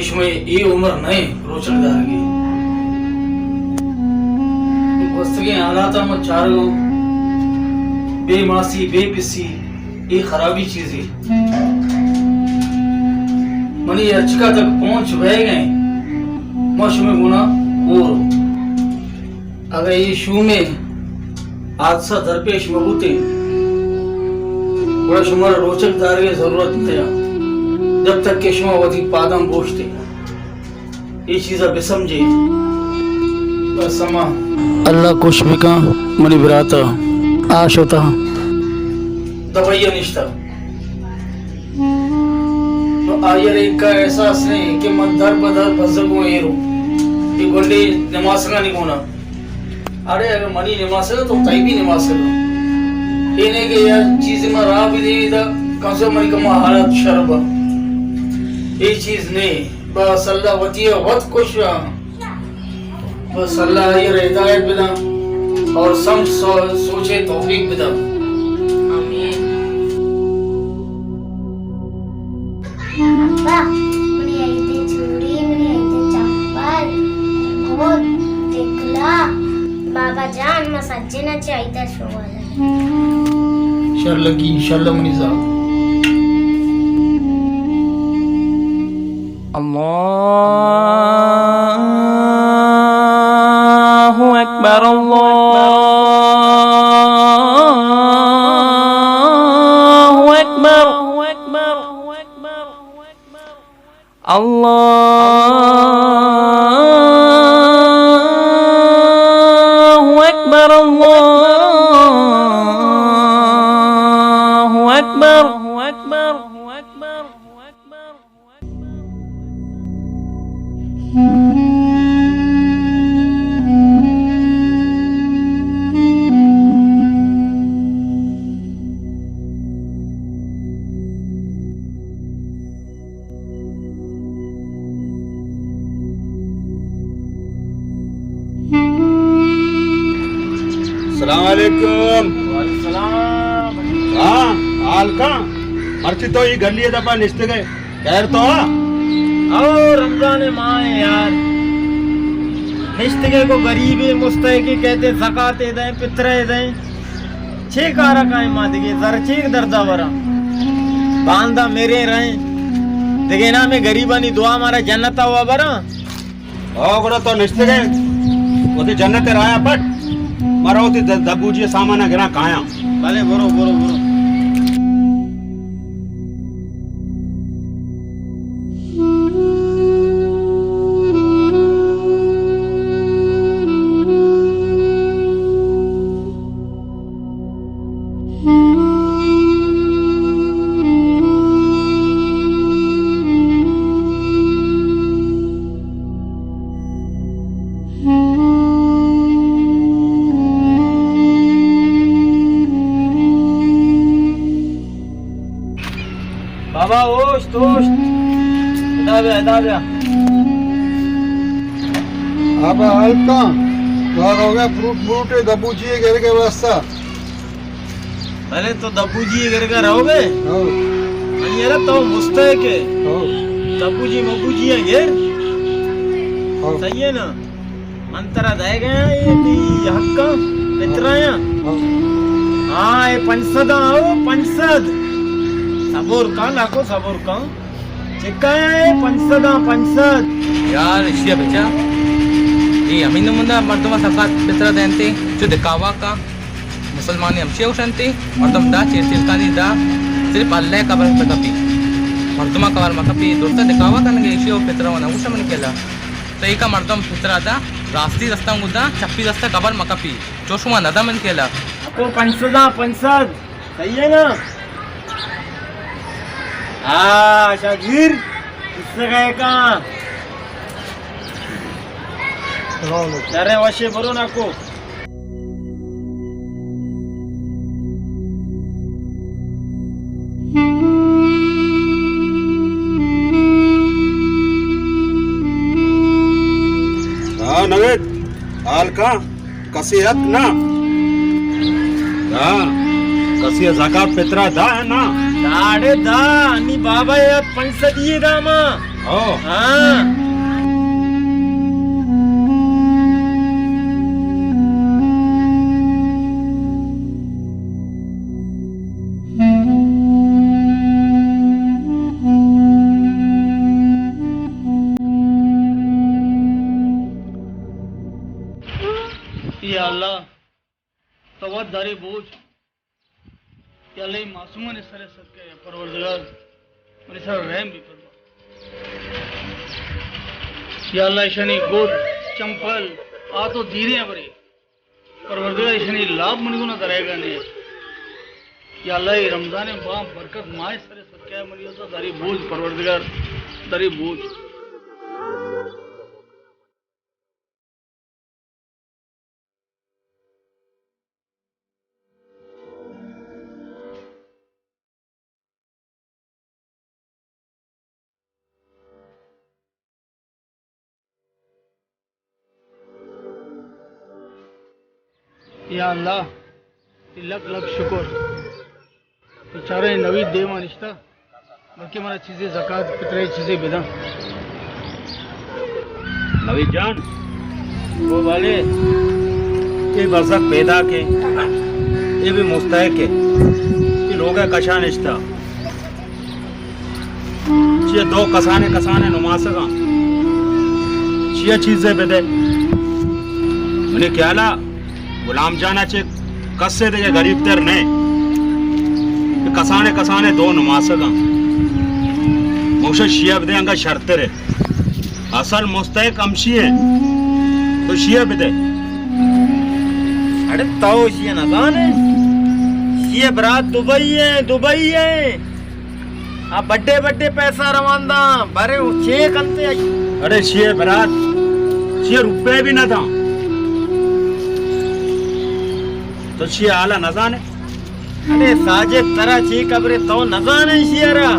شمئے اے عمر نہ ایں روچگ دارگی۔ گوستگیں حالاتاں ما چارگوں، بے ماسی، بے پسی، اے خرابی چیزے۔ منی ہرچکا تک پہنچ بئیگ ایں، ما شمئے گونا ہور۔ اگاں اے شومیں حادثہ درپیش مہ بوتیں، گڑا شمارا روچگ دارگے ضرورت نہ ات، جب تک کہ شما وتی پاداں بوشتے۔ اے چیزا بسمجھے۔ بس ہما۔ اللہ خوش بکن منی براتا۔ آ شتا۔ دبئی نشتا۔ تو آئی ء ایک کا احساس نہیں کہ من در بدر بزگوں ایرو۔ یہ گنڈے نماسگانی گونا۔ اڑے اگر منی نماسگ تو تئی بھی نماسگ۔ یہ نہیں کہ یار چیز ما راہ بھی دے دا، کم سے کم منی کم حالات شر با۔ یہ چیز نہیں۔ بس اللہ وتی وت خوش رہا۔ بس اللہ آئی ء را ہدایت بداں اور سمجھ سو-، سوچے توفیق بداں۔ آمین۔ ابا، منی عیدیں چوڑی، منی عیدیں چپل، گد، ٹکلا، بابا جان، ما سجنا چہ عید ء شوال۔ شر لگی، انشاءاللہ منی زال۔ الله أكبر، الله أكبر، الله أكبر، الله أكبر. السلام علیکم۔ وعلیکم السلام۔ ہاں، حال کا؟ مرچی تو یہ گلی دپا نشتگے۔ خیر تو؟ او رمضان ماہ ہے یار، نشتگے کو غریبے مستحقے کہتے زکاتے دیں، پترے دیں، چے کارا کائیں ما دگے زر چیک دردا وراں؟ باندا میرے رہیں، دگے نامے غریبانی دعا مارا جنتا ہوا براں۔ او گڑا تو نشتگے، وتی جنت رایا پٹ، مارا وتی د-، دبوجی سامانا گراں کایاں۔ بلے برو، برو، برو۔ بابا، اوشت، اوشت۔ ادا بیا، ادا بیا۔ آبا ہلکاں، تو روگا فروٹ مروٹ دبوجی گرگے واسطہ۔ بلے تو دبوجی ء گرگا رہوگے؟ ہو۔ من یرا تو مستحق ہے۔ ہو۔ دبوجی مبوجی ء گر۔ ہو۔ صحیح ہے نا؟ من ترا دئے گیا اے تئی حقاں، پترایاں۔ ہو۔ ہاں، اے پنچ سد آں، ہو، پنچ سد۔ صبر کن، ناکو صبر کن۔ چکایاں اے پنچ سد آں، پنچ سد۔ یار، اشیا بچا۔ اے ہمے نمونہ مردم سکات پترا دینتے، چو دکھاوا کا۔ مسلمانی ہمشی گوشنتی، مردم دا چیر چیرکانی دا، صرف اللہ قبر مکپی۔ مردم قبر مکپی، درست دکھاوا کنگے، اشی و پترا و نگوش من کلا۔ تو ایکا مردم پترا دا، راستی دستان گدا، چپی دستا قبر مکپی۔ چو شما ندا من کلا۔ اکو پنچ سد آں، پنچ سد۔ صحیح ہے نا؟ ہاں، شاگیر، اس سے گئے کہاں؟ شرے وشے برو ناکو۔ ہاں نوید، حال کا؟ کسی ات نا؟ ہاں، کسی زکات پترا دا ہے نا؟ داڑے دا، نی بابا یات پنچ سد یہ داما۔ ہاں۔ یا اللہ، تو وت داری بوجھ۔ یا اللہ، اے معصومانی سر ءَ صدقہ، یا پروردگار، منی سر ءَ رحم بہ فرما۔ یا اللہ، ایشانی گد، چمپل، آ تو دیریں برے۔ پروردگار، ایشانی لاپ منی گونا درائیگا نے۔ یا اللہ، اے رمضان ءِ با برکت ماہ ءِ سر ءَ صدقہ، منی تو داری بوجھ پروردگار، داری بوجھ۔ یا اللہ، لکھ لکھ شکر۔ بیچارہ نوید دیما نشتہ، بلکہ منا چیزے زکات فطرے چیزے بداں۔ نوید جان، او والے، اے بزگ پیداک اے، اے بھی مستحق اے، اے لوگ ءِ کشا نشتہ۔ چیا دو کسانے کسانے نماسگاں، چیا چیزے بدے۔ منی خیالا غلام جان ءَ چہ کسے دگہ غریب تر نہ، کہ کسانے کسانے دو نماسگاں۔ موشا شیا بدے انگا شرترے۔ اصل مستحق ہمشی ایں، تو شیا بدے۔ اڑے تو شیا نزانے؟ شیا برات دبئی ایں، دبئی ایں۔ آ بڈے بڈے پیسہ روان داں، برے چے کنتے؟ اڑے شیا برات، شیا روپے بھی نہ داں۔ تو شیا حالا نزانے؟ اڑے ساجد، ترا چی خبرے؟ تو نزانے شیرا؟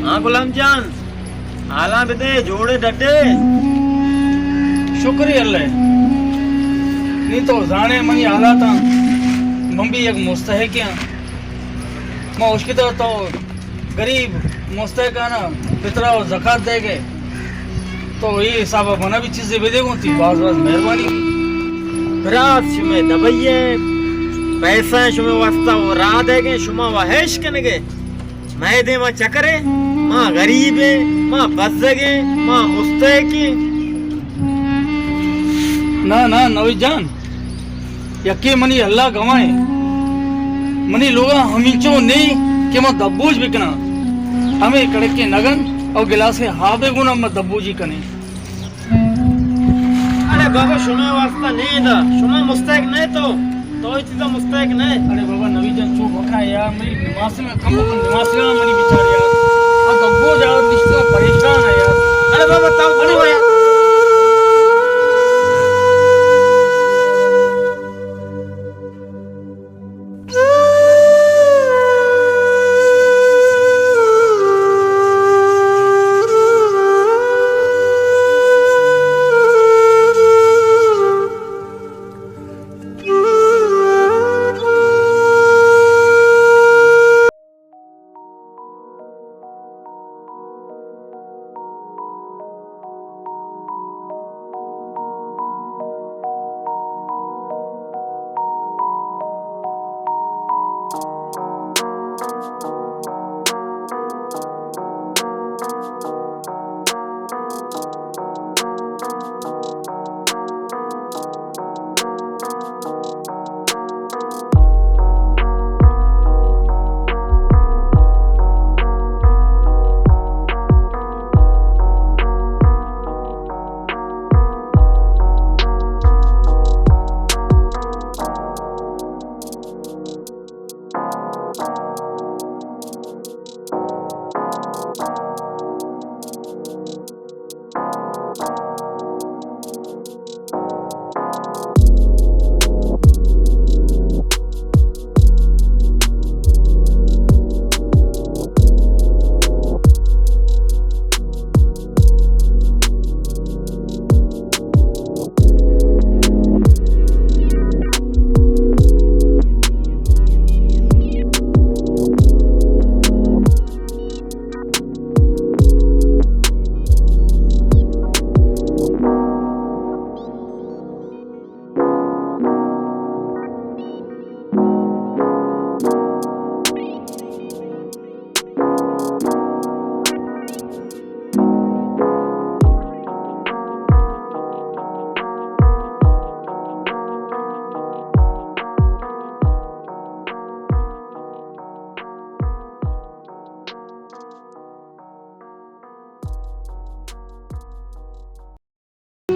ہاں غلام جان، حالاں بدے، جوڑے ڈڈے؟ شکر اللہ۔ نی تو زانے منی حالاتاں، من بھی یک مستحق ہاں۔ ما اشکتا تو غریب مستحقانہ فطرہ و زکات دے گئے، تو اے حساب ءَ منا بھی چیزے بدے گوں، تئی باز باز مہربانی۔ برات، شمے دبئی ءَ پیسہ شمے واسطہ و راہ دے گئے، شما و عیش کنگے، مئے دیما چکرے، ما غریب ایں، ما بزگ ایں، ما مستحق ایں۔ نا نا نوید جان، یکے منی اللہ گواہ ایں، منی لوگا ہمینچو نیں کہ ما دبوج بکناں۔ ہمے کڑکے نگن او گلاسے ہابے گونا ما دبوجی کنیں۔ اڑے بابا، شما واسطہ نیں دا، شما مستحق نہ تو، تو اے چیزا مستحق نہ۔ اڑے بابا نوید جان، چو بکا یار، منی نماز میں کم بکن، نماز میں منی بیچار یار۔ آ دبوج آ نشتا پریشان ہے یار۔ اڑے بابا، تاو بڑی ہو یار۔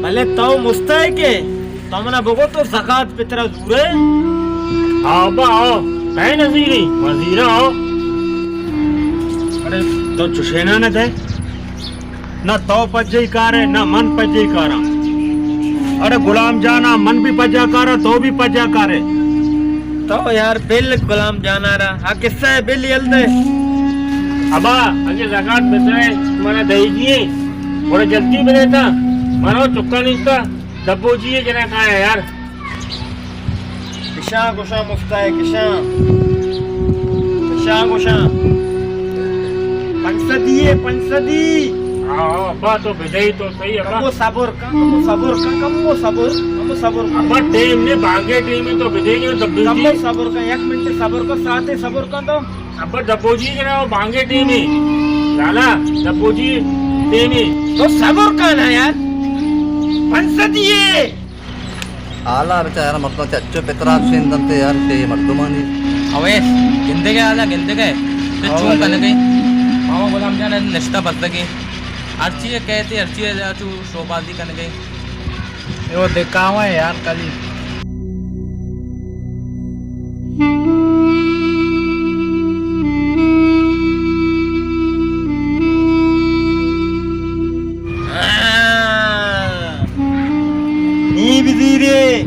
بلے تو مستحق ئے، تو منا بگو تو زکات پترا زورے؟ آ با، آ، اے نزیری، وزیرا، آ۔ اڑے تو چشینا نہ دے، نہ تو پجئی کارے، نہ من پجئی کاراں۔ اڑے غلام جانا، من بھی پجا کارا، تو بھی پجا کارے۔ تو یار بل غلام جانا را، آ قصہ ہے، بل یل دے۔ ابا، اگے زکات پترے منا دئیگی ایں، گڑا جلدی بدے تا، منا چکا نیستا، دبو جی جنا کایا یار۔ کشاں گوشاں مفتا ہے، کشاں۔ کشاں گوشاں۔ پنچ سدی ہے، پنچ سدی۔ ہاں، ہاں، ابا تو بدئی تو صحیح ابا۔ کمو صبر کن، کمو صبر کن، کمو صبر، کمو صبر کن۔ ابا ٹیم نے بانگے ٹیم تو بدئی گے دبو جی۔ کمو صبر کن، یک منٹ صبر کن، ساعتے صبر کن تو۔ ابا دبوجی جناب بانگے ٹیمی۔ لالا، دبوجی ٹیمی۔ تو صبر کن نا یار۔ پنچ سدی ہے۔ حالا بچا یار، مردم چچو پترا شین دنتے یار، تے مردمانی۔ اویس، گندگے حالا، گندگے۔ تے ہاں چون بھائی۔ کنگے۔ ماما غلام جان نشتہ بزگے۔ ہرچی کہتے، ہرچی چو شوبازی کنگے۔ اے وہ دکھاوا ہے یار، کلی۔ نی بزیرے۔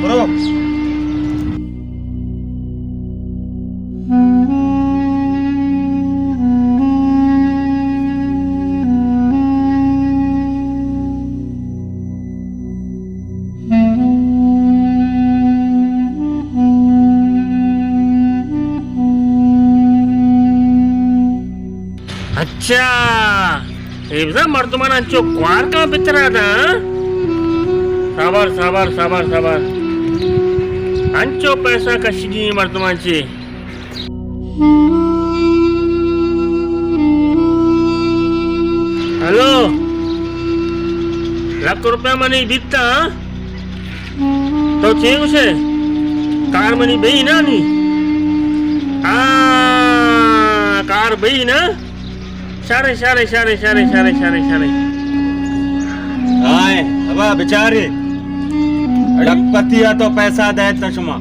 برو۔ اچھا، اے بزاں مردمان انچو کوار کن پترا دا، ہاں؟ صبر، صبر، صبر، صبر۔ انچو پیسہ کشگی مردمان چی۔ ہلو، لکھ روپے منی بیتا، ہاں؟ تو چے گوشے؟ کار منی بئی نا نی؟ ہاں، کار بئی نا؟ شارے، شارے، شارے۔ آئے، ابا بچارے۔ لکھپتی آ تو پیسہ دے تا شما۔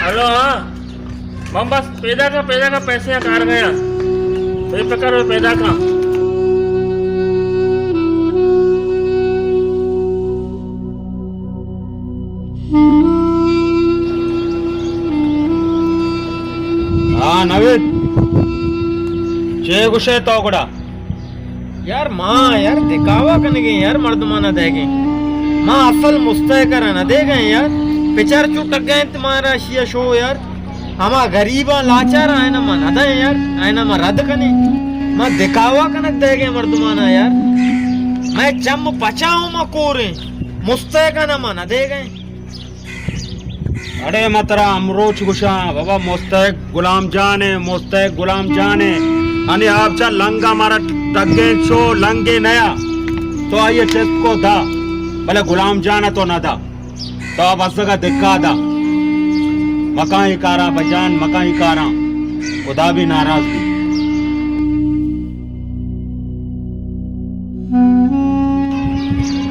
ہلو، ہاں۔ من بس پیدا کا، پیدا کا پیسے کار گیا۔ بے فکر ہو، پیدا کا۔ ہاں نوید، چے گوشے تو گڑا؟ یار ما یار دکھاوا کنگے یار، مردمانا دے گئے۔ ما اصل مستحق را نہ دے گئے یار۔ پچار چو ٹگا انت مارا شیا شو یار۔ ہما غریباں لاچار آئینا ما نہ دیں یار، آئینا ما رد کنیں۔ ما دکھاوا کنگ دئیگیں مردمانا یار۔ مئے چم پچاؤں ما کوریں، مستحقانا ما نہ دئیگیں۔ اڑے ما ترا ہمروچ گوشاں، بابا مستحق غلام جان ہے، مستحق غلام جان ہے۔ انی آپ چا لنگا مارا ٹگیں چو لنگے نیا۔ تو آئیے چست کو دا، بلے غلام جان تو نہ دا۔ تو بزگ ءَ دکا دا۔ مکاں اے کاراں بجان، مکاں اے کاراں۔ خدا بھی ناراض بی۔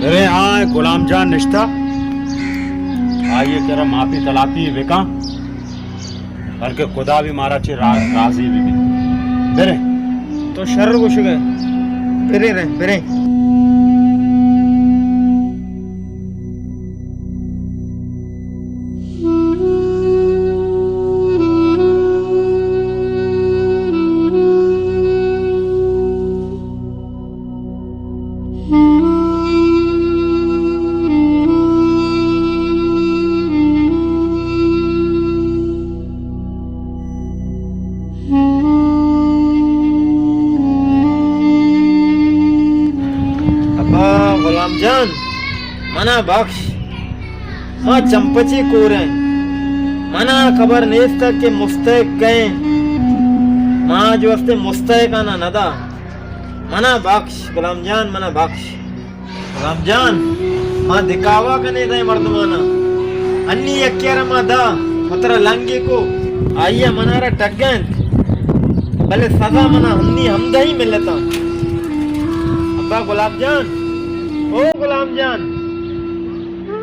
برے آ غلام جان نشتا، آئیے کرا معافی تلاپی بکاں، بلکہ خدا بھی مارا چے را-، راضی بی۔ برے۔ تو شر گوشگے۔ برے رے، برے۔ ابا غلام جان، منا بخش، ما چمپچی کوریں، منا خبر نیست کہ مستحق کئے، ما جو استے مستحقانا ندا، منا بخش غلام جان، منا بخش۔ غلام جان، ما دکھاوا کنے دئے مردمانا۔ انی یکے را ما دا، پترا لنگے کو، آئیا منارا ٹگنت۔ بلے سزا منا انی ہمدہی ملتا۔ غلام جان، او غلام جان،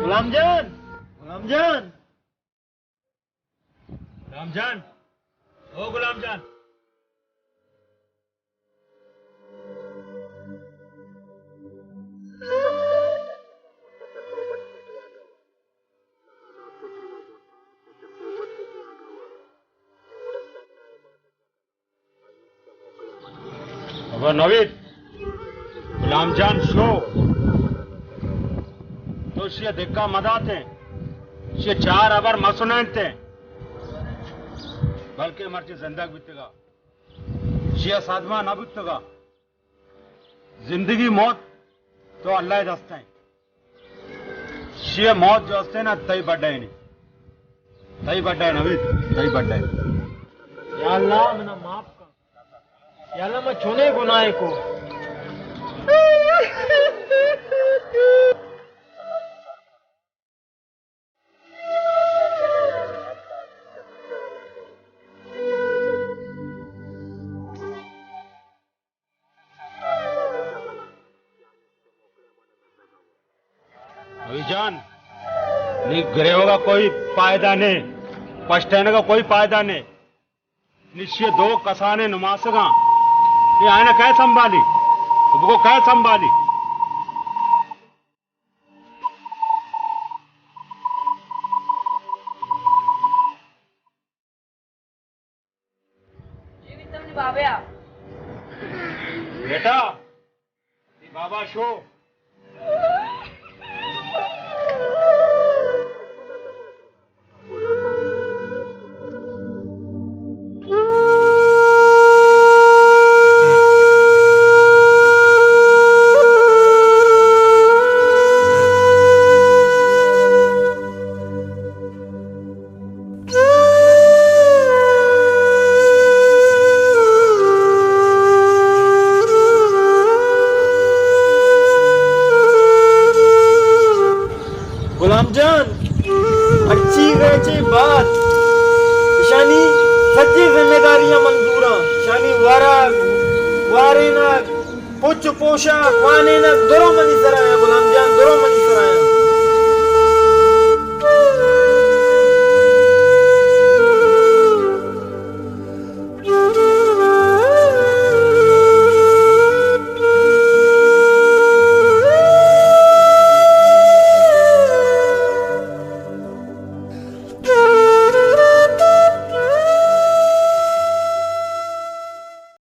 غلام جان، غلام جان، غلام جان، او غلام جان۔ ابا نوید، غلام جان شو، تو شی دکا مداتیں، شی چار ابر مسننتیں، بلکہ مرچی زندگ بیتگا، شی صدمہ نہ بوتگا۔ زندگی موت تو اللہ ءِ دست ءَ۔ شی موت جو ہستے نا، تئی بڈا ءَ نی۔ تئی بڈا ءَ نوید، تئی بڈا ءَ۔ یا اللہ، منا معاف کن۔ یا اللہ، من چونے گناہ کو۔ نوید جان، نی گریوگا کوئی فائدہ نے، پشتینگا کوئی فائدہ نے۔ نشی دو کسانے نماسگاں، یہ آئنا کئے سنبھالی؟ تو بگو کئے سنبھالی؟ بیٹا، تئی بابا شو۔ غلام جان، ہرچی گئے چے بات، اشانی سجی ذمہ داریاں منظوراں، اشانی ورگ، وارینگ، پچ و پوشاک، وانینگ، درو منی سرا ہے غلام جان، درو منی